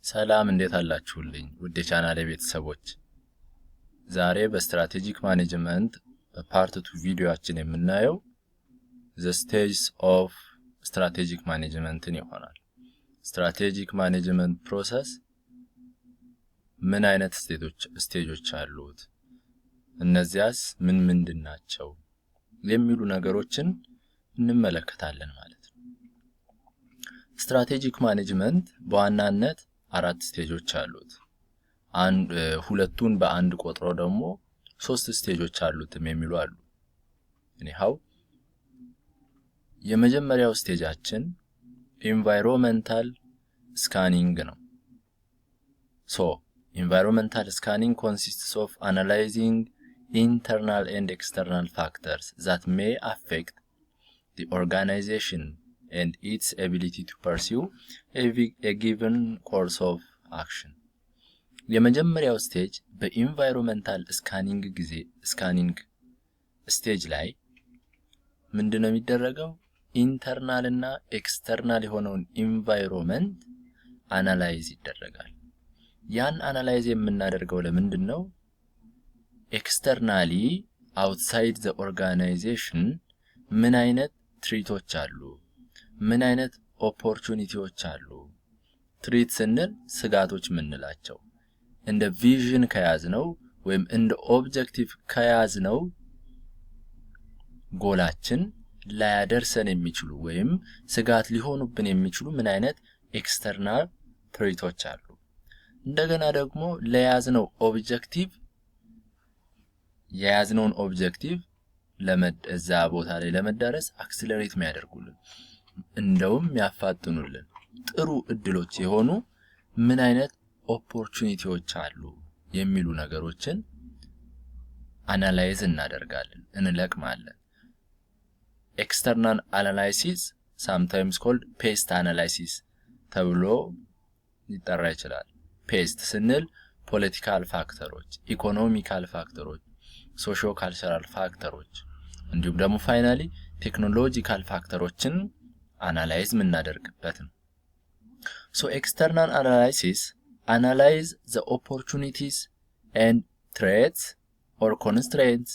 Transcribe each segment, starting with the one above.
ሰላም፣ እንዴት አላችሁልኝ? ውድ የቻናሌ ቤተሰቦች፣ ዛሬ በ strategic management በ part 2 ቪዲዮአችን የምናየው the stages of strategic management ን ይሆናል። Strategic management process ምን አይነት stage ኦች አሉት፣ እነዚያስ ምን ምንድን ናቸው የሚሉ ነገሮችን እንመለከታለን ማለት ነው። Strategic management በዋናነት አራት stage ኦች አሉት። አንድ ሁለቱን በአንድ ቆጥሮ ደግሞ ሶስት stage ኦች አሉትም የሚሉ አሉ። Anyhow፣ የመጀመሪያው stage ኣችን environmental scanning ነው። So environmental scanning consists of analyzing internal and external factors that may affect the organization and its ability to pursue a given course of action። የመጀመሪያው stage በ environmental scanning ጊዜ፣ scanning stage ላይ ምንድን ነው የሚደረገው? Internal እና external የሆነውን environment analyze ይደረጋል። ያን analyze የምናደርገው ለምንድን ነው? Externally, outside the organization ምን አይነት threat ኦች አሉ? ምን አይነት opportunity ዎች አሉ? Threat ስንል ስጋቶች የምንላቸው፣ እንደ vision ከያዝነው ወይም እንደ objective ከያዝነው ጎላችን ላያደርሰን የሚችሉ ወይም ስጋት ሊሆኑብን የሚችሉ ምን አይነት external threat ኦች አሉ? እንደገና ደግሞ ለያዝነው objective፣ የያዝነውን objective እዛ ቦታ ላይ ለመዳረስ accelerate የሚያደርጉልን፣ እንደውም የሚያፋጥኑልን ጥሩ እድሎች የሆኑ ምን አይነት opportunity ዎች አሉ የሚሉ ነገሮችን analyze እናደርጋለን፣ እንለቅማለን። External analysis, sometimes called PEST analysis ተብሎ ሊጠራ ይችላል። PEST ስንል political factor ኦች፣ economical factor ኦች፣ socio cultural factor ኦች እንዲሁም ደግሞ finally technological factor ኦችን analyze የምናደርግበት ነው። So external analysis analyze the opportunities and threats or constraints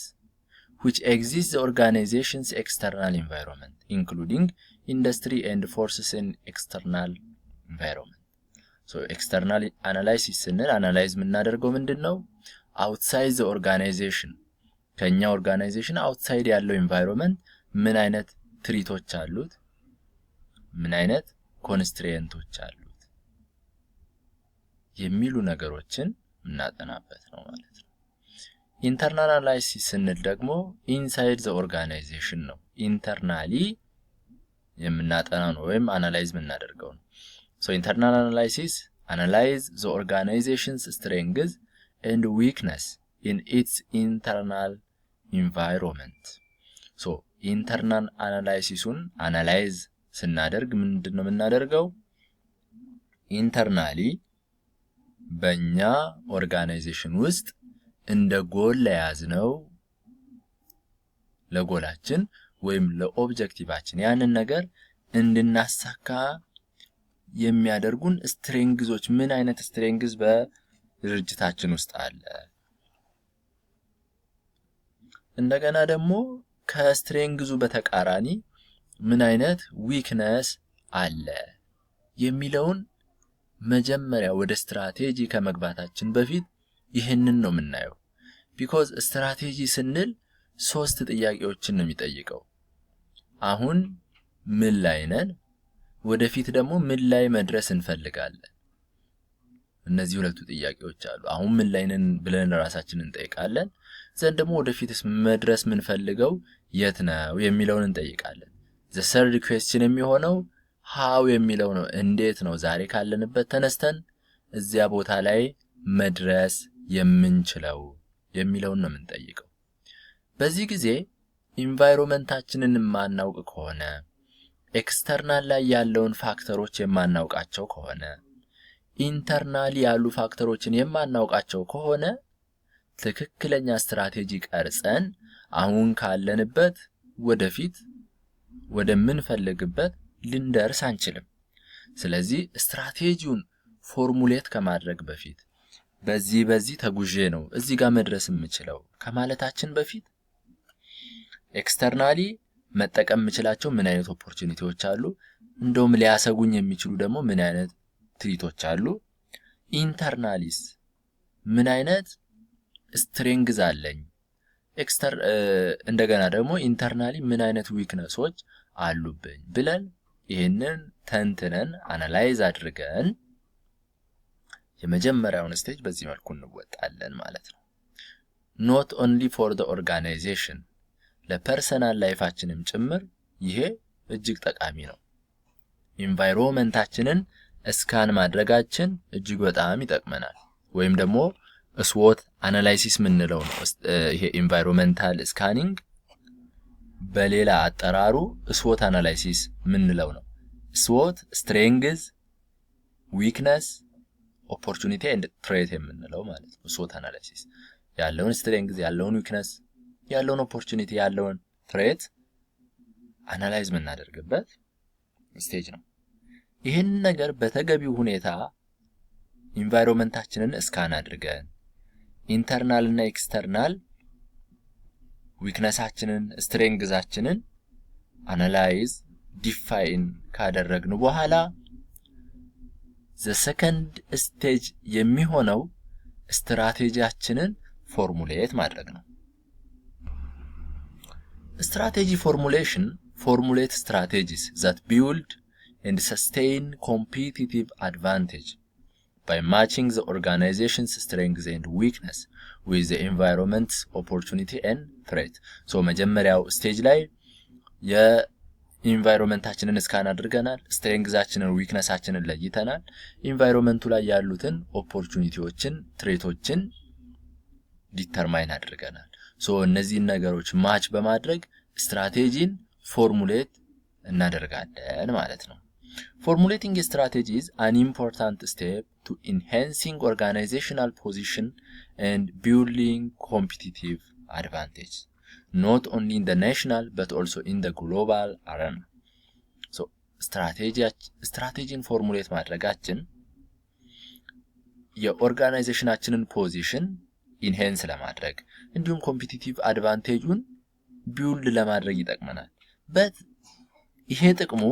which exist the organization's external environment, including industry and forces in external environment. So external analysis ስንል analyze የምናደርገው ምንድን ነው? Outside the organization፣ ከኛ organization outside ያለው environment ምን አይነት threat ኦች አሉት፣ ምን አይነት constraint ኦች አሉት የሚሉ ነገሮችን የምናጠናበት ነው ማለት ነው። Internal analysis ስንል ደግሞ inside the organization ነው። Internally የምናጠናው ነው ወይም analyze የምናደርገው ነው። So internal analysis analyze the organization's strengths and weakness in its internal environment። So internal analysis ኡን analyze ስናደርግ ምንድን ነው የምናደርገው? Internally በእኛ organization ውስጥ እንደ ጎል ለያዝነው፣ ለጎላችን ወይም ለ objective ኣችን ያንን ነገር እንድናሳካ የሚያደርጉን strengths ኦች፣ ምን አይነት strengths በድርጅታችን ውስጥ አለ፣ እንደገና ደግሞ ከ strength ኡ በተቃራኒ ምን አይነት weakness አለ የሚለውን መጀመሪያ ወደ ስትራቴጂ ከመግባታችን በፊት ይህንን ነው የምናየው። Because strategy ስንል ሶስት ጥያቄዎችን ነው የሚጠይቀው። አሁን ምን ላይ ነን? ወደፊት ደግሞ ምን ላይ መድረስ እንፈልጋለን? እነዚህ ሁለቱ ጥያቄዎች አሉ። አሁን ምን ላይ ነን ብለን ራሳችንን እንጠይቃለን። Then ደግሞ ወደፊትስ መድረስ የምንፈልገው የት ነው የሚለውን እንጠይቃለን። The third question የሚሆነው how የሚለው ነው። እንዴት ነው ዛሬ ካለንበት ተነስተን እዚያ ቦታ ላይ መድረስ የምንችለው የሚለውን ነው የምንጠይቀው። በዚህ ጊዜ environment ኣችንን የማናውቅ ከሆነ፣ external ላይ ያለውን factor ኦች የማናውቃቸው ከሆነ፣ internally ያሉ factor ኦችን የማናውቃቸው ከሆነ ትክክለኛ ስትራቴጂ ቀርጸን አሁን ካለንበት ወደፊት ወደምንፈልግበት ልንደርስ አንችልም። ስለዚህ ስትራቴጂውን Formulate ከማድረግ በፊት፣ በዚህ በዚህ ተጉዤ ነው እዚህ ጋር መድረስ የምችለው ከማለታችን በፊት፣ externally መጠቀም የምችላቸው ምን አይነት opportunity ዎች አሉ፣ እንደውም ሊያሰጉኝ የሚችሉ ደግሞ ምን አይነት threat ኦች አሉ፣ internally ስ ምን አይነት strengths አለኝ፣ እንደገና ደግሞ internally ምን አይነት weakness ኦች አሉብኝ ብለን ይህንን ተንትነን analyze አድርገን የመጀመሪያውን stage በዚህ መልኩ እንወጣለን ማለት ነው። Not only for the organization፣ ለ personal life ኣችንም ጭምር ይሄ እጅግ ጠቃሚ ነው። Environment ኣችንን scan ማድረጋችን እጅግ በጣም ይጠቅመናል። ወይም ደግሞ SWOT analysis የምንለው ነው። ይሄ environmental scanning በሌላ አጠራሩ SWOT analysis የምንለው ነው። SWOT፣ strengths፣ weakness፣ opportunity and threat የምንለው ማለት ነው። SWOT analysis ያለውን strength፣ ያለውን weakness፣ ያለውን opportunity፣ ያለውን threat analyze የምናደርግበት stage ነው። ይህን ነገር በተገቢው ሁኔታ environment ኣችንን scan አድርገን internal እና external weakness ኣችንን፣ strengths ኣችንን analyze define ካደረግን በኋላ the second stage የሚሆነው strategy ያችንን formulate ማድረግ ነው። Strategy formulation: formulate strategies that build and sustain competitive advantage by matching the organization's strengths and weakness with the environment's opportunity and threat. So መጀመሪያው stage ላይ የ environment ኣችንን scan አድርገናል። Strengths ኣችንን፣ weakness ኣችንን ለይተናል። Environment ኡ ላይ ያሉትን opportunity ዎችን፣ threat ኦችን determine አድርገናል። So እነዚህን ነገሮች match በማድረግ strategy ን formulate እናደርጋለን ማለት ነው። Formulating strategy is an important step to enhancing organizational position and building competitive advantage, not only in the national but also in the global arena. Strategy ን formulate ማድረጋችን የ organization ኣችንን position enhance ለማድረግ እንዲሁም competitive advantage ኡን build ለማድረግ ይጠቅመናል። But ይሄ ጥቅሙ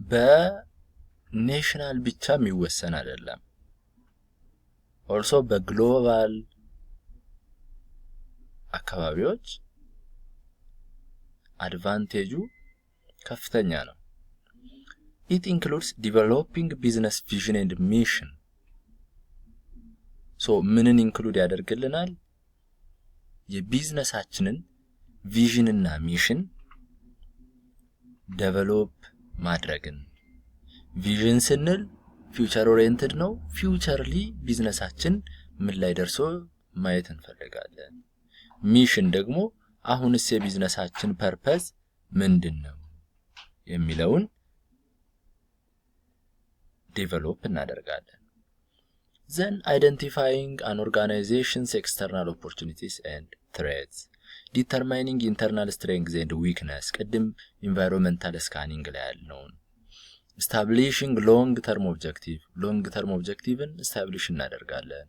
በ national ብቻ የሚወሰን አይደለም። Also በ global አካባቢዎች advantage ኡ ከፍተኛ ነው። It includes developing business vision and mission. So ምንን include ያደርግልናል? የ business ኣችንን vision እና mission develop ማድረግን። Vision ስንል future oriented ነው። Futurely business ኣችን ምን ላይ ደርሶ ማየት እንፈልጋለን። Mission ደግሞ አሁንስ የ business ኣችን purpose ምንድን ነው የሚለውን develop እናደርጋለን። Then identifying an organization's external opportunities and threats, determining internal strengths and weakness፣ ቅድም environmental scanning ላይ ያልነውን፣ establishing long term objective፣ long term objective ን establish እናደርጋለን።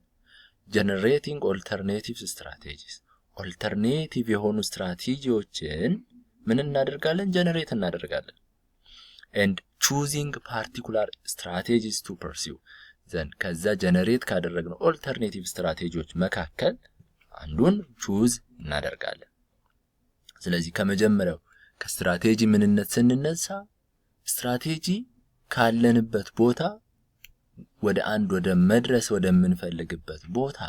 Generating alternative strategies፣ alternative የሆኑ ስትራቴጂዎችን ምን እናደርጋለን? Generate እናደርጋለን። And choosing particular strategies to pursue. Then ከዛ generate ካደረግነው alternative strategy ዎች መካከል አንዱን choose እናደርጋለን። ስለዚህ ከመጀመሪያው ከስትራቴጂ ምንነት ስንነሳ ስትራቴጂ ካለንበት ቦታ ወደ አንድ ወደ መድረስ ወደምንፈልግበት ቦታ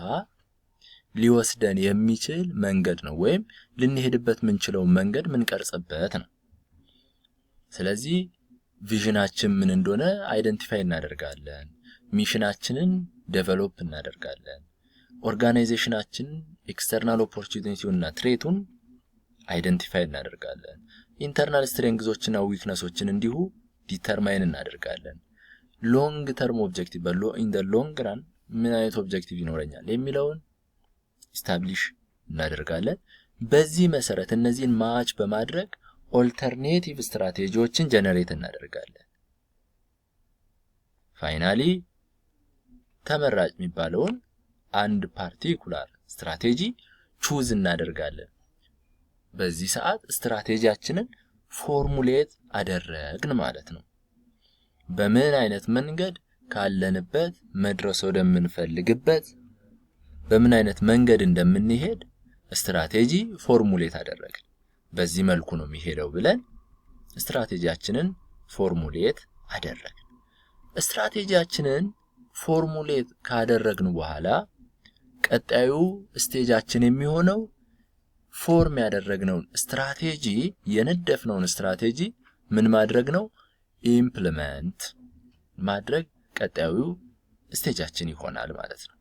ሊወስደን የሚችል መንገድ ነው፣ ወይም ልንሄድበት የምንችለውን መንገድ ምንቀርጽበት ነው። ስለዚህ vision ኣችን ምን እንደሆነ identify እናደርጋለን። Mission ኣችንን develop እናደርጋለን። Organization ኣችን external opportunity ውንና threat ኡን identify እናደርጋለን። Internal strengths ኦችና weakness ኦችን እንዲሁ determine እናደርጋለን። Long term objective፣ in the long run ምን አይነት objective ይኖረኛል የሚለውን establish እናደርጋለን። በዚህ መሰረት እነዚህን match በማድረግ alternative strategy ዎችን generate እናደርጋለን። Finally ተመራጭ የሚባለውን አንድ particular strategy choose እናደርጋለን። በዚህ ሰዓት strategy ያችንን formulate አደረግን ማለት ነው። በምን አይነት መንገድ ካለንበት መድረስ ወደምንፈልግበት በምን አይነት መንገድ እንደምንሄድ strategy formulate አደረግን። በዚህ መልኩ ነው የሚሄደው ብለን strategy ያችንን formulate አደረግን። Strategy ያችንን formulate ካደረግን በኋላ ቀጣዩ stage ኣችን የሚሆነው form ያደረግነውን ስትራቴጂ፣ የነደፍነውን ስትራቴጂ ምን ማድረግ ነው? Implement ማድረግ ቀጣዩ stage ኣችን ይሆናል ማለት ነው።